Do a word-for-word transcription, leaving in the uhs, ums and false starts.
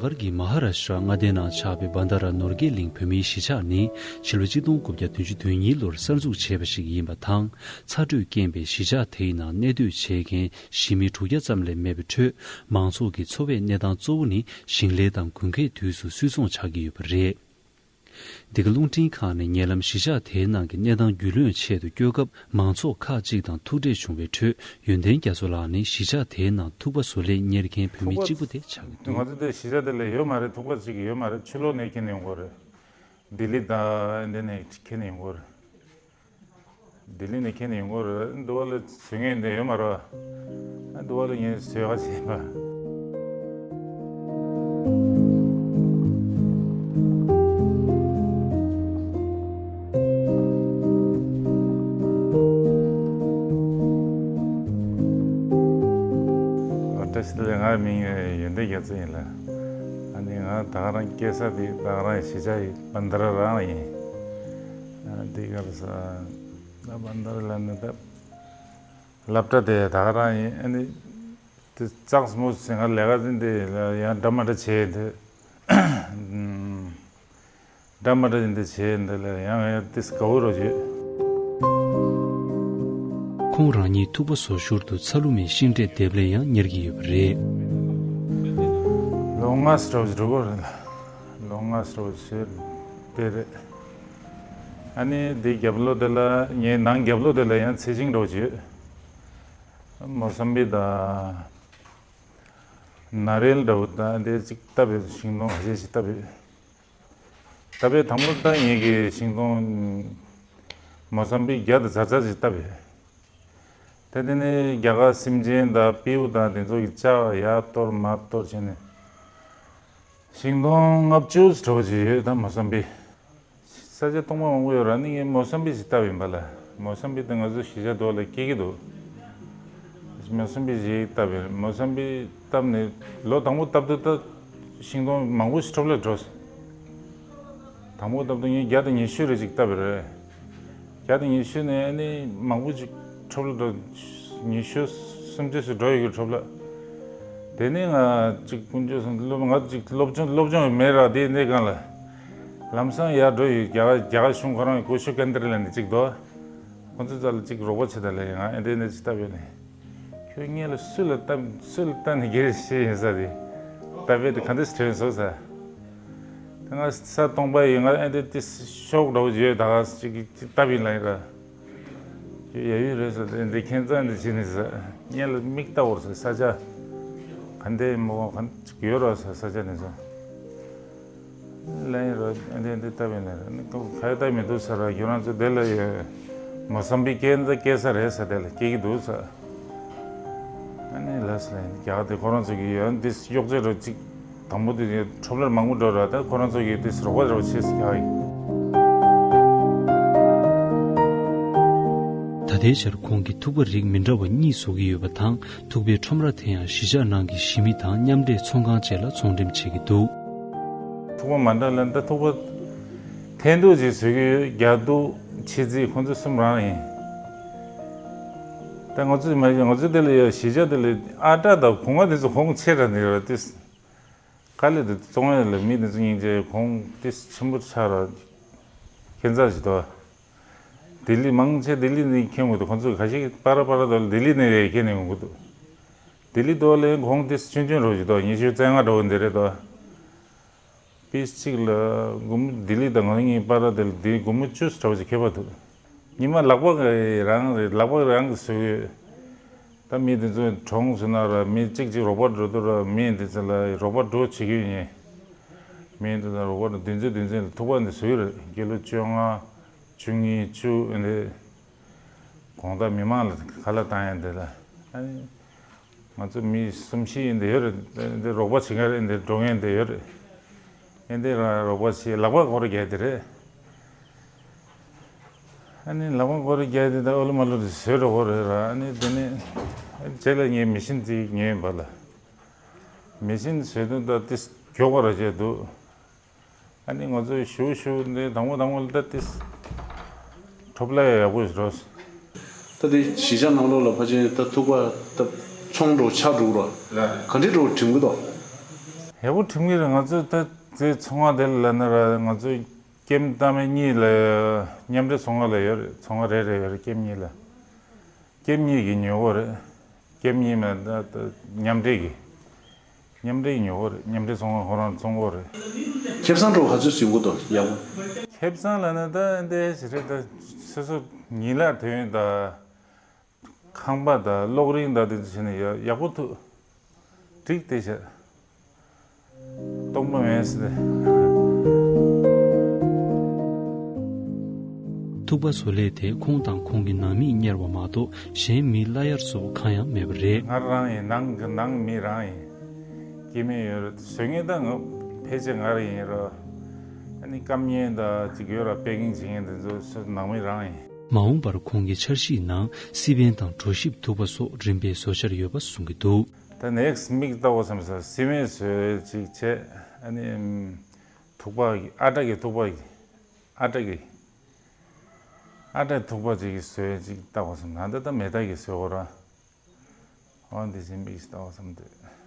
རྒྱ་གར་གྱི་མ་ཧ་ར་ཤྲ་མངའ་སྡེའི་ནང་ཆགས་པའི་བྷན་དྷ་ར་ནོར་རྒྱས་གླིང་བོད་མིའི་གཞིས་ཆགས་ནི་ཕྱི་ལོ་ཆིག་སྟོང་དགུ་བརྒྱ་བདུན་ཅུ་དོན་གཉིས་ལོར་གསར་འཛུགས་བྱས་པ་ཞིག་ཡིན་པ་དང་། ཚ་དྲོད་རྐྱེན་པས་གཞིས་ཆགས་དེའི་ནང་གནས་སྡོད་བྱེད་མཁན་གཞིས་མི་དྲུག་བརྒྱ་ཙམ་ལས་མེད་པའི་ཁྲོད། མང་ཚོགས་ཀྱི་འཚོ་བའི་གནས་སྟངས་གཙོ་བོ་ནི་ཞིང་ལས་དང་དགུན་ཁའི་དུས་སུ་སུད་ཚོང་ཆགས་ཀྱི་ཡོད་པ་རེད། འདི་ག་རླུང་འཕྲིན་ཁང་ནས་ཉེ་ལམ་གཞིས་ཆགས་དེའི་ནང་གི་གནས་སྟངས་རྒྱུས་ལོན་ཆེད་དུ་བསྐྱོད་སྐབས། མང་ཚོགས་ཁག་ཅིག་དང་ཐུག་འཕྲད་བྱུང་བའི་ཁྲོད། ཡོན་ཏན་རྒྱ་མཚོ་ལགས་ནི་གཞིས་ཆགས་དེའི་ནང་ཐུག་པ་བཟོ་ལས་གཉེར་མཁན་བོད་མི་གཅིག་པུ་དེ་ཆགས་ཀྱི་འདུག་ང་ཚོ་དེ་གཞིས་ཆགས་དེ་ལ་ཡོད་མ་རེད། ཐུག་པ་ཅིག་ཡོད་མ་རེད། ཕྱི་ལོགས་ནས་ཁྱེར་ནས་ཡོང་གི་རེད། ལྡི་ལི་དང་འདི་ནས་ཁྱེར་ནས་ཡོང་གི་རེད། ལྡི་ལི་ནས་ཁྱེར་ནས་ཡོང་གི་རེད། འདི་བ་ལ་བཟོ་མཁན་འདི་ཡོད་མ་རེད་པ། འདི་བ་ལ་ངས་བཟོས་པ་བྱས་པ། བཀྲ་ཤིས་བདེ་ལེགས། ངའི་མིང་ཡོན་ཏན་རྒྱ་མཚོ་ཡིན་ལ། ཨ་ནི་ང་ད་ག་རང་སྐྱེས་ས་དེ་ད་ག་རང་གཞིས་ཆགས་ཡིན། བྷན་དྷ་ར་རང་ཡིན། ཨ་འདི་ག་རེ་ཟ། ད་བྷན་དྷ་ར་ལ་ནི་ད་སློབ་གྲྭ་དེ་ད་ག་རང་ཡིན། ཨ་ནི་དེ་ཙག་སྨོ་ཟེར། ང་ལས་ཀ་ཟིན་དེ་ལ་ཡང་འདྲ་མ་འདྲ་བྱས་དེ། འདྲ་མ་འདྲ་ཡིན་དེ་བྱས་འདི་ལ་ཡང་ཡང་ཏིས་དགའ་བོ་རོ་བྱེད། ཁོང་རང་ཉིད་ཐུག་པ་བཟོ་ཞོར་དུ་ཚ་ལུ་མའི་ཤིང་འབྲས་འདེབས་ལས་ཡང་གཉེར་གྱི་ཡོད་པ་རེད། ལོ་ལྔ་ཙམ་འགྲོ་གི་རེད་ལ། ལོ་ལྔ་ཙམ་ཟེར་དེ་རེད། ཨ་ནི་འདི་རྒྱབ་ལོགས་དེ་ལ་ངའི་ནང་རྒྱབ་ལོགས་དེ་ལ་ཡང་ཚལ་ཤིང་འདྲ་བོ་ཅིག་ཡོད། མོ་སམ་བི་དང་ན་རེལ་འདྲ་བོ་དང་དེ་ཅིག་བཏབ་ཡོད། ཤིང་སྡོང་ཁ་ཤས་ཤིག་བཏབ་ཡོད། ད་པའི་དང་པོ་ད་ངེད་ཀྱི་ཤིང་སྡོང་མོ་སམ་བི་བརྒྱ་དང་ཙག་ཙག་ཅིག་བཏབ་ཡོད། ད་དེ་ནས་རྒྱ་གར་སེམས་ཅན་དང་སྤྲེའུ་དང་དེ་ཚོ་གི་ལྕགས་ཡར་གཏོར་མར་གཏོར་བྱས་ནས་ཤིང་སྡོང་ལྔ་བཅུ་ཙམ་ཅིག་ཡོད། ད་མོ་སམ་བི། ས་ཆ་སྟོང་པ་མང་པོ་ཡོད་ར། ནི་ངས་མོ་སམ་བི་ཞིག་བཏབ་ཡིན་པ་ལ། མོ་སམ་བི་དེ་ང་ཚོ་གཞིས་ཆགས་དོ་ལ་སྐྱེ་གི་འདུག་མོ་སམ་བི་ཞིག་བཏབ་ཡིན། མོ་སམ་བི་བཏབ་ནས་ལོ་དང་པོ་བཏབ་དུས་ད་ཤིང་སྡོང་མང་པོ་ཞིག་འཕྲོ་བརླག་འགྲོ། དང་པོ་བཏབ་དུས་ངས་བརྒྱ་དང་ཉི་ཤུ་རེ་ཅིག་བཏབ་ཡོད་རེད། བརྒྱ་དང་ཉི་ཤུ་ནས་ནི་མང་པོ་ཅིག་འཕྲོ་བརླག་འགྲོ། ཉི་ཤུ་སུམ་ཅུ་ཙམ་འགྲོ་ཡོད་ཀྱི་འཕྲོ་བརླག་དེ་ནས་ང་ཅིག་དཀོན་མཆོག་གསུམ་སློབ། ང་ཅིག་སློབ་སྦྱོང་སློབ་སྦྱོང་མེད་ར། དེ་ནས་གང་ལ་ལམ་སང་ཡར་འགྲོ་ཡོད། རྒྱ་གར་རྒྱ་གར་གཞུང་ཁོ་རང་གི་ཀོ་ཤུ་ཀན་ཏར་ལ་ནི་ཅིག་འདུག་ཁོ་ཚོ་རྩ་ལ་ཅིག་རོགས་པ་བྱེད་ད་ལ་ཡིན། ང་ཨེ་འདྲས་ནས་ཅིག་བཏབ་ཡོད་ནི། ཁྱོད་ངེད་ལ་སུ་ལ་བཏབ་སུ་ལ་བཏབ་ནས་སྒེར་བཤད་ཡིན་ས་རེད། བཏབ་པའི་དེ་ག་འདྲས་དྲན་སོང་ས། ད་ང་ས་སྟོང་པ་ཡིན། ང་ཨེ་འདྲས་དེ་ཤོག་འདྲ་བོ་ཡོད། ད་ག་ཅིག་ཅིག་བཏབ་ཡིན་ལ་ཡིན་ར། ཡ་ཡུལ་རེད་ཟེར་ཏེ་འདི་ཁྱེད་ཚོ་འདི་བྱེད་ནི་ཟེར། ངེད་ལ་མིག་ལྟ་བར་ཟེར། ས་ཆ་ག་འདྲས་མོ་ག་ཅིག་ཡོད་རོགས་ཟེར། ས་ཆ་ནི་ཟེར། ལན་རོ་འདི་འདི་ལྟ་བས་ནི་རེད། ནི་ཁ་ཡོད་ལྟ་མི་འདུག་ཟེར་ར། ཁྱོད་རང་ཚོ་དེ་ལ་ཡོད། མོ་སམ་བི་སྐྱེ་འདི་སྐྱེ་ས་རེད་ཟེར། དེ་ལ་སྐྱེ་གི་འདུག་ཟེར། ཨ་ནི་ལགས་ལན་རྒྱ་གར་དེ་ཁོ་རང་ཚོ་གི་ཡོད་འདི་གཡོག་བྱེད་རོ་ཅིག་དང་པོ་དེ་འཕྲོ་བརླག་མང་པོ་འགྲོ་ར། ད་ཁོ་རང་ཚོ་གིས་དེ་རོགས་པ་རོགས་བྱེད་ཟེར་རྒྱག་ཡིན། ད་ལྟའི་ཆར་ཁོང་གིས་ཐུག་པ་རིགས་མི་འདྲ་བ་གཉིས་བཟོ་གི་ཡོད་པ་དང་། ཐུག་པའི་ཁྲོམ་ར་དེ་ཡང་གཞིས་ཆགས་ནང་གི་གཞིས་མི་དང་མཉམ་འབྲེལ་ཚོང་ཁང་བཅས་ལ་ཚོང་འགྲེམས་བྱེད་ཀྱི་འདུག་ཐུག་པ་མ་འདྲ་ལ་ད་ཐུག་པ་འཐེན་ཐུག་ཅིག་བཟོ་གི་ཡོད། རྒྱ་ཐུག་ཕྱི་རྫིག་ཁོང་ཚོ་གསུམ་རང་ཡིན། ད་ང་ཚོ་མ་ང་ཚོ་དེ་ལ་ཡོད། གཞིས་ཆགས་དེ་ལ་ཨ་ཏྲ་དང་གོང་མ་དེ་ཚོ་གོང་ཆེ་ར་ནི་ར་དེ། དཀའ་ལས་དེ་བཙོང་ཡ་ལ་མི་དེ་ཚོ་སྙིང་རྗེ། གོང་དེ་ཆེན་པོ་ཆགས་ར། ཁྱད་མཚར་ཞིག་འདུག་ལྡི་ལི་མང་ཆེ་ལྡི་ལི་ནས་ཁྱེར་འོང་གི་འདུག་ཁོང་ཚོ་ཁ་ཤས་པ་ར་པ་ར་དོ་ལྡི་ལི་ནས་རེད་ཁྱེར་ནས་འོང་གི་འདུག་ལྡི་ལི་དོ་ལས་གོང་དེ་ཆུང་ཆུང་རོ་ཞིག་འདུག་ཉི་ཤུ་རྩ་ལྔ་འདྲ་བོ་འདི་རེད་དོ། པིས་གཅིག་ལ་སྒོར་མོ་ལྡི་ལི་དང་ང་གཉིས་པ་ར་དེ་ལ་དེ་སྒོར་མོ་བཅུ་ཙམ་འདྲ་བོ་ཞིག་ཁེ་པ་འདུག་ཉི་མ་ལག་པ་རང་རེད། ལག་པ་རང་གིས་བཟོས་ཡོད། ད་མི་དེ་ཚོ་གྲོངས་སོང་ན་ར་མི་གཅིག་གཅིག་རོགས་པ་འགྲོ་དུས་ར་མི་དེ་ཚོ་ལ་རོགས་པ་འགྲོ་བྱེད་ཀྱི་ཡོད་ནི། མི་དེ་ཚོ་རོགས་པ་བདུན་ཚོད་བདུན་ཚོད་ཐུག་པ་འདི་བཟོས་རེད། ཀི་ལོ་བཅོ་ལྔ་བཅུ་གཉིས་བཅུ་འདི་གོང་ད་མི་མང་ལ་ཁ་ལག་བཏང་ཡ་འདི་ལ། ཨ་ནི་ང་ཚོ་མི་གསུམ་བཞི་ཡིན་འདི་ཡོད་རེད། འདི་རོགས་པ་བྱེད་མཁན་རེད། འདི་འགྲོ་མཁན་འདི་ཡོད་རེད། ཨེ་འདི་རང་རོགས་པ་བྱེད། ལག་པ་སྐོར་རྒྱག་འདི་རེད། ཨ་ནི་ལག་པ་སྐོར་རྒྱག་འདི་ད་ཨོ་ལོ་མ་ལོ་འདི་བཟོས་འགྲོ་གི་རེད་ར། ཨ་ནི་འདི་ནི་རྗེས་ལ་ངས་མེ་ཤིན་འདི་ཉོས་ཡིན་པ་ལ། མེ་ཤིན་བཟོས་དུས་ད་ཏིས་མགྱོགས་པ་ར་བྱས་འདུག་ཨ་ནི་ང་ཚོས་ཞུ་ཞུ་འདི་དང་པོ་དང་པོ་ལ་ད་ཏིས་ཁྲོབ་ལ་ཡག་པོ་ཞིག་རོ། ད་དེ་གཞིས་ཆགས་ནང་ལོགས་ལ་ཕལ་ཆེར་ད་ཐུག་པ་ད་ཚོང་འགྲོ་ཆགས་འགྲོ་ར། ག་འདྲི་འགྲོ་དྲན་གི་འདུག་ཡག་པོ་ཁྲིམས་ཀྱི་རེད། ང་ཚོ་ད་དེ་ཚོང་ཁང་དེ་ལ་ལབ་ན་ར། ང་ཚོ་ཀེམ་ལྟ་མེད་གཉིས་ལ་མཉམ་འབྲེལ་ཚོང་ཁང་ལ་ཡོད་རེད། ཚོང་ཁང་རེ་རེ་ཡོད་རེད། ཀེམ་གཉིས་ལ། ཀེམ་གཉིས་ཀྱི་ཉོ་གོ་རེད། ཀེམ་གཉིས་མ་ད་ད་མཉམ་འབྲེལ་གྱི། མཉམ་འབྲེལ་གྱི་ཉོ་གོ་རེད། མཉམ་འབྲེལ་ཚོང་ཁང་ཁོ་རང་བཙོང་གོ་རེད། ཁེ་བཟང་འགྲོ་ག་ཚོད་ཟིན་གོ་དོ་ཡག་པོ། ཁེ་བཟང་ལབ་ན་ད་འདི་ཞིག་རེད། ད་སོ་སོ་ཉིན་ལ་དོན་ད། ཁང་པ་དང་གློག་རིན་དང་དེ་ཚོ་བྱས་ནས་ཡག་ཡག་པོ་ཐུག་འགྲིག་བསྡད་ཤག་སྟོང་པ་མེད་ཟེར། ཐུག་པ་བཟོ་ལས་དེ་ཁོང་དང་ཁོང་གི་ནང་མིས་གཉེར་བ་མ་གཏོགས་གཞན་མི་གླ་གཡར་སོགས་གང་ཡང་མེད་པ་རེད། ང་རང་ཡིན། ནང་གི་ནང་མི་རང་ཡིན། སྐྱེ་དམན་ཡོད་རེད། བཟོ་མཁན་ད་ང་ཕལ་ཆེར་ང་རང་ཡིན་རོ། ཨ་ནི་སྐམ་མཁན་ད་ཅིག་ཡོད་ར། པེ་ཀིང་བྱེད་མཁན་དེ་ཚོ་ཚོ་ནང་མི་རང་ཡིན། མ་འོངས་པར་ཁོང་གི་འཆར་གཞིའི་ནང་སི་པན་དང་གྲོ་ཞིབ་ཐུག་པ་སོགས་རིམ་པས་བཟོ་འཆར་ཡོད་པ་གསུང་གི་འདུག་ད་ནེག་སི་མིག་ལྟ་བུ་བསམ་ས་སི་པན་བཟོས་ཅིག་བྱས། ཨ་ནི་ཐུག་པ་གི་ཨ་ཊ་གི་ཐུག་པ་གི་ཨ་ཊ་གི་ཨ་ཊ་ཐུག་པ་ཅིག་བཟོས་ཅིག་ལྟ་བུ་བསམ། ད་ད་ད་མེ་ཏོག་གི་བཟོས་གོ་ར། འོ་འདི་སི་མིག་ལྟ་བུ་བསམ་དུས།